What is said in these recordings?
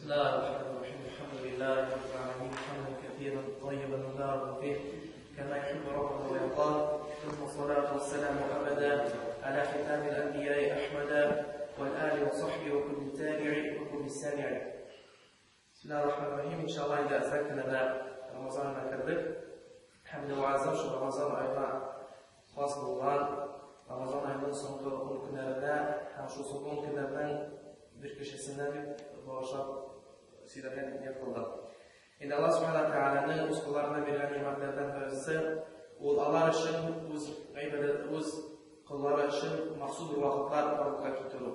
Бисмиллаһир-рахманир-рахим. Алхамдулиллаһи раббил аламин. Хамдан катиран таййибан мубаракан фих. Кама юхиббу раббуна ва ярда. Ва вассаламу абада аля хитамил анбияи Ахмада вал али ва сахби ва кулли табии ва кулли самии. Бисмиллаһир-рахманир-рахим. Иншаллаһ, инде әзрәк кенә дә Рамазанына кердек. Һәм инде вәгазем шул Рамазан аена хас булган Рамазан аеның соңгы 10 көннәренә һәм шул соңгы 10 көннәрнең бер кешесенә дип багышлап сөйләргә дип ният кылдым. Инде Аллаһ Субхана Тәгаләнең үз колларына биргән нигъмәтләрдән берсе ул алар өчен үз гыйбадәт, үз коллары өчен махсус бер вакытлар барлыкка китерү.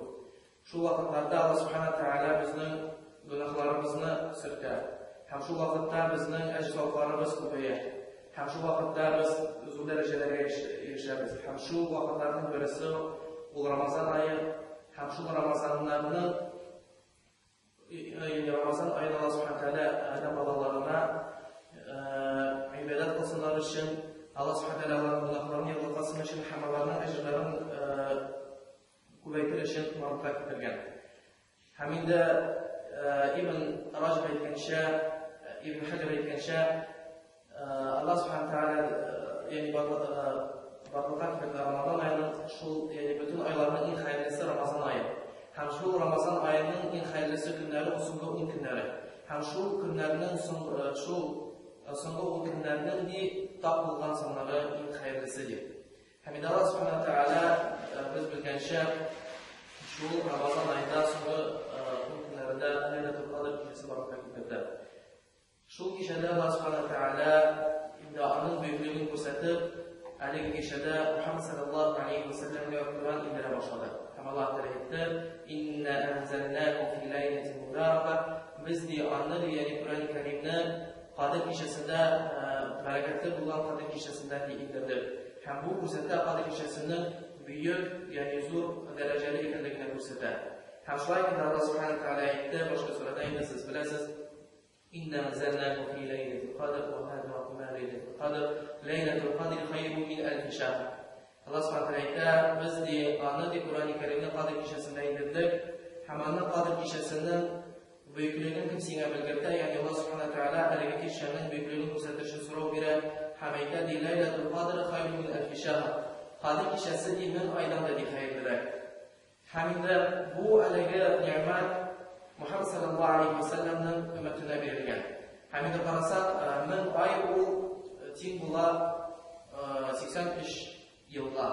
Шул вакытларда Аллаһ Субхана Тәгалә безнең гөнаһларыбызны сөртә. Һәм шул вакытта безнең әҗер-савапларыбыз күбәя. Һәм шул вакытта без зур дәрәҗәләргә ирешәбез. Һәм шул вакытларның бересе ул Рамазан ае. Һәм шул Рамазаннарның ягъни Рамазан аен Аллаһ Субхана Тәгалә адәм балаларына гыйбадәт кылсыннар өчен, Аллаһ Субхана Тәгалә аларның гөнаһларын ярлыкасын өчен һәм аларның әҗерләрен күбәйтер өчен барлыкка китергән. Һәм инде Ибн Раҗаб әйткәнчә, Ибн Хаҗар әйткәнчә, Аллаһ Субхану Тәгалә ягъни барлыкка китергән Рамазан аеның шул, ягъни бөтен айларның иң хәерлесе Рамазан ае. Һәм шул Рамазан аеның иң хәерлесе көннәре ул соңгы 10 көннәре. Һәм шул көннәрнең соң шул соңгы 10 көннәрнең ди тап булган саннары иң хәерлесе ди. Һәм инде Аллаһ Субхану Тәгалә без белгәнчә шул Рамазан аенда соңгы ун көннәрендә Ләйләтул Кадр кичәсе барлыкка китерде. Шул кичәдә Аллаһ Субхану Тәгалә инде аның бөеклеген күрсәтеп, әлеге кичәдә Мухаммад саллаллаһу алейхи ва сәлләмгә Коръән индерә башлады. Һәм Аллаһ Тәгалә әйтте: "Инна анзалнаху фи ләйләтин мубарака". Без ди аны, ягъни Коръән Кәримне Кадер кичәсендә, бәрәкәтле булган Кадер кичәсендә ди индердек. Һәм бу күрсәтә Кадер кичәсенең бөек, ягъни зур дәрәҗәле икәнлегенә күрсәтә. Һәм шулай инде Аллаһ Субхану Тәгалә әйтте, башка сүрәдә инде сез беләсез, Инна анзалнаху фи ләйләтил кадр ва ма адрака ма ләйләтул кадр, ләйләтул кадри хайрун мин әлфи шәһр. Аллаһ Субхану Тәгалә әйтә, без ди аны ди Коръән Кәримне Кадер кичәсендә индердек һәм аны Кадер кичәсенең Бөеклеген кем сиңа белгертә, ягъни Аллаһ Сүбхәнәһү вә Тәгалә әлеге кичәнең бөеклеген күрсәтер өчен сорау бирә һәм әйтә, ди, Ләйләтул кадр хайрун мин әлфи шәһр. Кадер кичәсе, ди, 1000 айдан да, ди, хәерлерәк. Һәм инде бу әлеге нигъмәт Мөхәммәд салләллаһу алейһи вә сәлләмнең өммәтенә бирелгән. Һәм инде карасак, 1000 ай ул тиң була 83 Елга.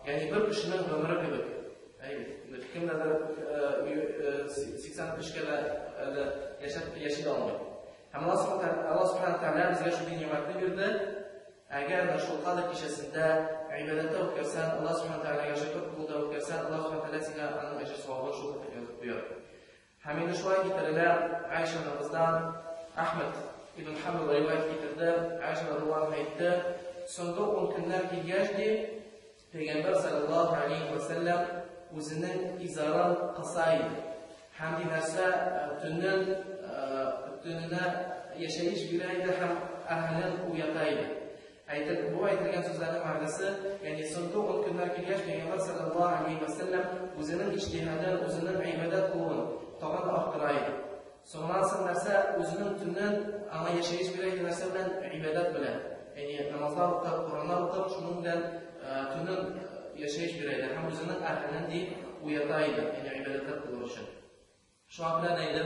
Ягъни бер кешенең гомере кебек. Әй бит. Кемнәрдер 83 кә дә әле яшәп яши дә алмый. Һәм Аллаһ Субхану Тәгалә безгә шундый нигъмәтне бирде. Әгәр дә шул Кадр кичәсендә гыйбадәттә үткәрсәң, Аллаһ Субхану Тәгаләгә шөкер кылуда үткәрсәң, Аллаһ Субхану Тәгалә сиңа аның әҗер-савабын шул хәтле язып куяр. Һәм инде шулай китерелә Айша анабыздан Әхмәд ибн Хәмбәл риваять китерде, Айша радиаллаһу анһа әйтте, соңгы ун көннәр килгәч, ди, Пәйгамбәр саллаллаһу алейһи вә сәлләм үзенең изарын кыса иде. Һәм ди нәрсә төннең төненә яшәеш бирә иде һәм әһелен уята иде. Әйтел, бу әйтелгән сүзләрнең мәгънәсе, ягъни соңгы ун көннәр килгәч, Пәйгамбәр салләллаһу галәйһи вә сәлләм үзенең иҗтиһадын, үзенең гыйбадәт кылуын тагын да арттыра иде. Соңыннан соң нәрсә, үзенең төнен аңа яшәеш бирә иде нәрсә белән? Гыйбадәт белән. Ягъни намазлар укып, Коръәннәр укып, шуның белән төнен яшәеш бирә иде һәм үзенең әһелен ди уята иде, ягъни гыйбадәтләр кылыр өчен. Шуңа күрә дә инде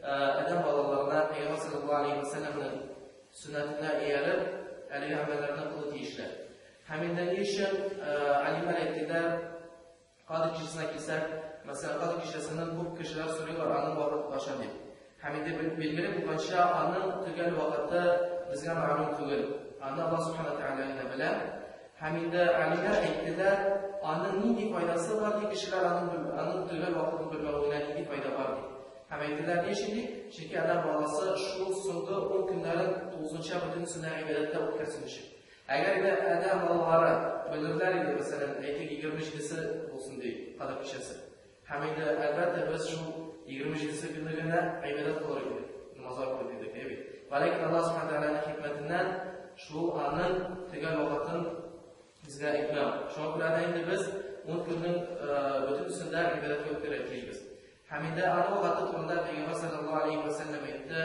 адәм балаларына Пәйгамбәр саллаллаһу алейһи ва сәлләмнең сөннәтенә ияреп, әлеге гамәлләрне кылу тиешле. Һәм инде ни өчен алимнәр әйттеләр, Кадр кичәсенә килсәк, мәсәлән, Кадр кичәсенең күп кешеләр сорыйлар, аның вакыты кайчан дип. Һәм инде билгеле булганча, аның төгәл вакыты безгә мәгълүм түгел. Аны Аллаһ Субхана Тәгалә генә белә. Һәм инде алимнәр әйттеләр, аның нинди файдасы бар ди, кешеләр аның, аның төгәл вакытын белмәвенә нинди файда бар ди. Һәм әйттеләр, ни өчен ди? Чөнки адәм баласы шул соңгы ун көннәрен тулысынча бөтенесенә гыйбадәттә үткәрсен өчен. Әгәр дә адәм балалары белерләр иде, мәсәлән, әйтик, 27-се булсын ди, Кадер кичәсе. Һәм инде, әлбәттә, без шул 27-се көнне генә гыйбадәт кылыр идек, намазлар укыр идек, әйе бит. Вәләкин Аллаһ Субхану Тәгаләнең хикмәтеннән шул аның төгәл вакытын безгә әйтмәү. Шуңа күрә дә инде без ун көннең бөтенесендә гыйбадәткә үткәрергә тиешбез. Һәм инде аның вакыты турында Пәйгамбәр саллаллаһу алейһи ва сәлләм әйтте.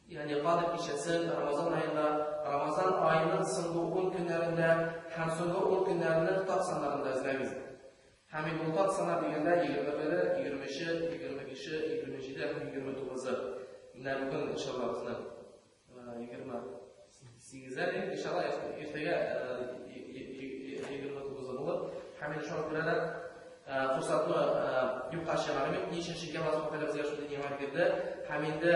Ягъни Кадр кичәсен Рамазан аенда, Рамазан аеның соңгы 10 көннәрендә һәм соңгы 10 көннәренең так саннарында эзләгез. Һәм инде ул так саннар дигәндә 21-е, 23-е, 25-е, 27-е һәм 29-ы. Менә бүген иншалла безнең 28-е, иншалла иртәгә 29-ы булыр. Һәм инде шуңа күрә дә форсатны юкка чыгармыйк. Ни өчен? Чөнки Аллаһ Субхану безгә шундый ни'мәт бирде. Һәм инде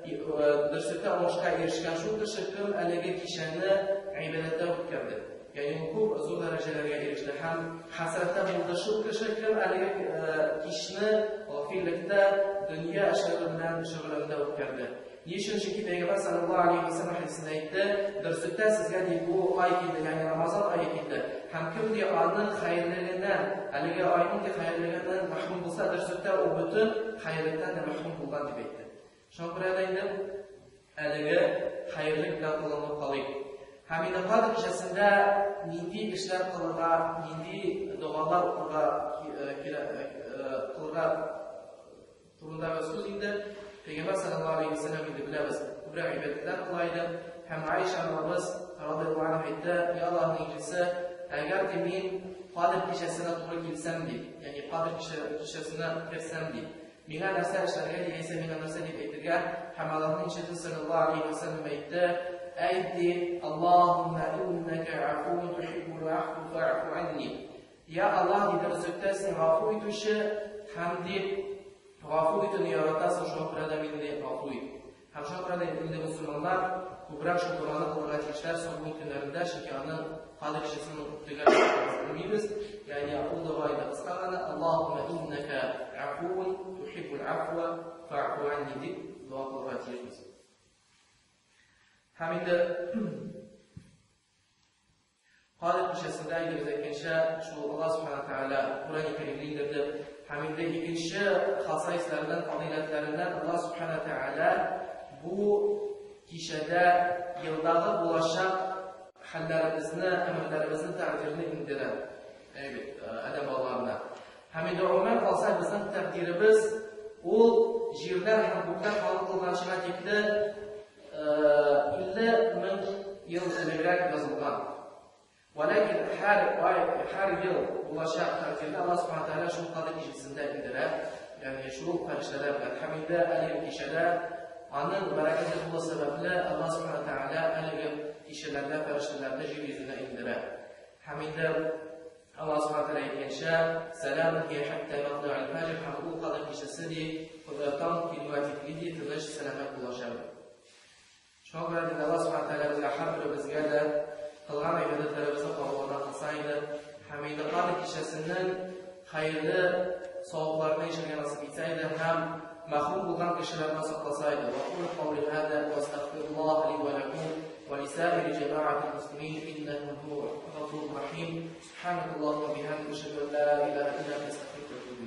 дөреслектә уңышка ирешкән шул кеше, кем әлеге кичәне гыйбадәттә үткәрде. Ягъни ул күп зур дәрәҗәләргә иреште. Һәм хәсрәттә булды шул кеше, кем әлеге кичне гафиллектә, дөнья эшләре белән шөгыльләнүдә үткәрде. Ни өчен? Чөнки Пәйгамбәр саллаллаһу алейһи ва сәлләм хәдисендә әйтте, Дөреслектә сезгә ди бу ай килде, ягъни Рамазан ае килде. Һәм кем ди аның хәерлелегеннән, әлеге айның ди хәерлелегеннән мәхрүм булса, дөреслектә ул бөтен хәерлектән дә мәхрүм булган дип әйтте. Шуңа күрә дә инде әлеге хәерлек белән кулланып калыйк. Һәм инде Кадр кичәсендә нинди эшләр кылырга, нинди догалар укырга кылырга турындагы сүз инде. Пәйгамбәр саллаллаһу алейһи ва сәлләм инде беләбез, күбрәк гыйбадәтләр кыла иде. Һәм Аиша анабыз радияллаһу анха әйтте, Я Аллаһның илчесе, әгәр ди мин Кадр кичәсенә туры килсәм ди, ягъни Кадр кичәсенә керсәм ди, миңа нәрсә эшләргә ди, яисә миңа нәрсә дип әйтергә? Һәм Аллаһның илчесе саллаллаһу алейһи ва сәлләм әйтте, Әйт ди, Аллаһумма иннәкә афуун тухиббул афу фа'фу анни. Я Аллаһ, ди, дөреслектә син гафу итүче һәм ди гафу итүне яратасың, шуңа күрә дә мине ди гафу ит. Һәм шуңа күрә дә инде мөселманнар күбрәк шул доганы кылырга тиешләр соңгы ун көннәрендә, чөнки аның кадер кичәсен төгәл белмибез. Ягъни ул дога инде кыска гына, Аллаһумма иннәкә афуун тухиббул афва фа'фу анни дип дога кылырга тиешбез. Һәм инде Кадер кичәсендә инде без әйткәнчә, шул Аллаһ Субхана Тәгалә Коръәни Кәримне иңдерде. Һәм инде икенче хасаисләреннән, фазыйләтләреннән Аллаһ Субхана Тәгалә бу кичәдә елдагы булачак хәлләребезне, әмерләребезне, тәкъдирне иңдерә. Әйбит, адәм балаларына. Һәм инде гомумән калса, безнең тәкъдиребез ул җирләр һәм күкләр халык кылганчыга тикле 50 мең ел элегрәк язылган. Вәләкин һәр ай, һәр ел булачак тәкъдирне Аллаһ Субхану Тәгалә шул Кадер кичәсендә индерә, ягъни шул фәрештәләр белән. Һәм инде әлеге кичәдә аның бәрәкәте булу сәбәпле Аллаһ Субхану Тәгалә әлеге кичәләрдә фәрештәләрне җир йөзенә индерә. Һәм инде Аллаһ Субхану Тәгалә әйткәнчә, Сәлам һия хәтта матла'ил фәҗр, һәм ул Кадер кичәсе ди, таң килүгә тикле ди, тыныч, сәламәт булачак. Шуңа күрә инде Аллаһ Субхану Тәгалә безгә һәрберебезгә дә кылган гыйбадәтләребезне кабулына кылса иде һәм инде Кадер кичәсенең хәерле савапларына ирешергә насыйп итсә иде һәм мәхрүм булган кешеләрдән сакласа иде. Ва кулу каули һаза ва астагфируллаһ ли ва лакум ва лисаири җәмәгатил муслимин иннәһу һуа ғафурур рахим. Субханакаллаһумма ва бихамдика ашһаду ан ла илаһа илля анта астагфирука ва атубу.